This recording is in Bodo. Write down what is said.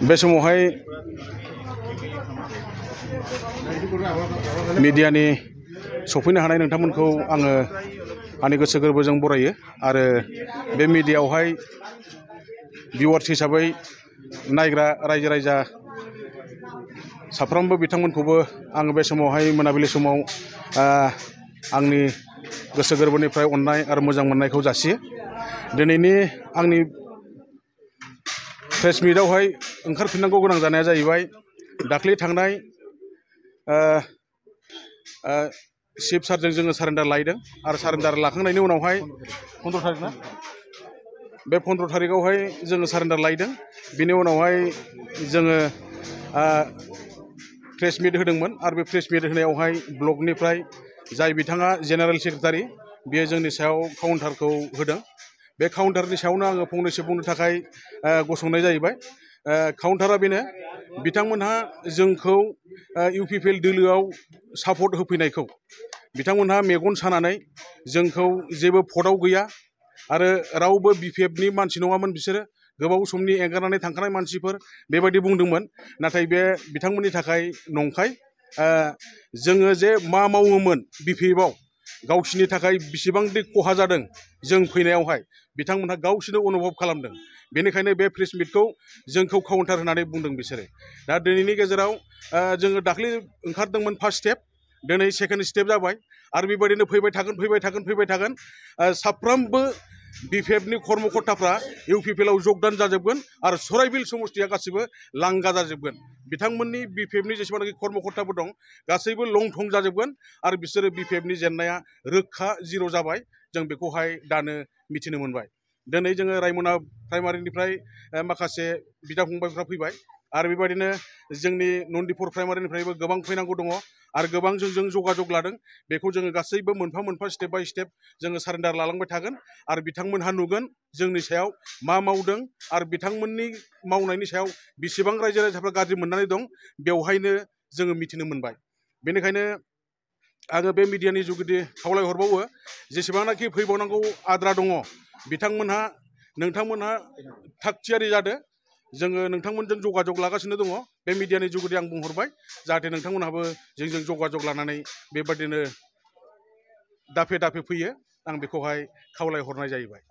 बे समावहाय मीडियानि सफैनो हानाय नोंथांमोनखौ आङो आंनि गोसो गोरबोजों बरायो आरो बे मीडियायावहाय भिउवार्स हिसाबै नायग्रा रायजो राजा साफ्रोमबो बिथांमोनखौबो आङो बे समावहाय मोनाबिलि समाव आंनि गोसो गोरबोनिफ्राय अननाय आरो मोजां मोननायखौ जासियो। दिनैनि आंनि प्रेस मिटआवहाय ओंखारफिननांगौ गोनां जानाया जाहैबाय दाख्लै थांनाय चिफ सारजों जोङो सारेन्डार लायदों आरो सारेन्डार लाखांनायनि उनावहाय 15 तारिख ना बे 15 तारिखआवहाय जोङो सारेन्डार लायदों। बिनि उनावहाय जोङो प्रेस मिट होदोंमोन आरो बे प्रेस मिट होनायावहाय ब्लकनिफ्राय जाय बिथाङा जेनेरेल सेक्रेटारि बियो जोंनि सायाव काउन्टारखौ होदों। बे काउन्टारनि सायावनो आङो फंनैसो बुंनो थाखाय गसंनाय जाहैबाय। काउन्टारा बेनो बिथांमोनहा जोंखौ इउपिपिएल दोलोआव सापर्ट होफैनायखौ बिथांमोनहा मेगन सानानै जोंखौ जेबो भटआव गैया आरो रावबो बिपिएफनि मानसि नङामोन बिसोरो गोबाव समनि एंगारनानै थांखानाय मानसिफोर बेबायदि बुंदोंमोन। नाथाय बे बिथांमोननि थाखाय नंखाय। जोङो जे मा मावोमोन बिपिएफआव गावसिनि थाखाय बेसेबांदि खहा जादों जों फैनायावहाय बिथांमोनहा गावसोरनो अनुभब खालामदों। बेनिखायनो बे प्रेस मिटखौ जोंखौ काउन्टार होनानै बुंदों बिसोरो। दा दिनैनि गेजेराव जोङो दाख्लै ओंखारदोंमोन फार्स्ट स्टेप, दिनै सेकेन्ड स्टेप जाबाय आरो बेबायदिनो फैबाय थागोन। साफ्रोमबो बिपिएफनि कर्मकर्ताफ्रा इउपिपिएलआव जगदान जाजोबगोन आरो सराइबिल समस्तिया गासिबो लांगा जाजोबगोन। बिथांमोननि बिपिएफनि जेसेबांनाखि कर्मकर्ताफोर दं गासैबो लं थं जाजोबगोन आरो बिसोरो बिपिएफनि जेननाया रोखा जिर' जाबाय। जों बेखौहाय दानो मिथिनो मोनबाय। दिनै जोङो रायमना प्राइमारिनिफ्राय माखासे बिदा फंबायफ्रा फैबाय आरो बेबायदिनो जोंनि नन्दिपुर प्राइमारिनिफ्रायबो गोबां फैनांगौ दङ आरो गोबां जों जगाजग लादों। बेखौ जोङो गासैबो मोनफा मोनफा स्टेप बाय स्टेप जोङो सारेन्डार लालांबाय थागोन आरो बिथांमोनहा नुगोन जोंनि सायाव मा मावदों आरो बिथांमोननि मावनायनि सायाव बेसेबां रायजो राजाफ्रा गाज्रि मोननानै दं बेवहायनो जोङो मिथिनो मोनबाय। बेनिखायनो आङो बे मिडियानि जुगिदि खावलायहरबावो जेसेबांनाखि फैबावनांगौ आद्रा दङ नोंथांमोनहा थागथियारि जादो। जोङो नोंथांमोनजों जगाजग लागासिनो दङ। बे मिडियानि जुगिदि आं बुंहरबाय जाहाथे नोंथांमोनहाबो जोंजों जगाजग लानानै बेबादिनो दाफे दाफे फैयो। आं बेखौहाय खावलायहरनाय जाहैबाय।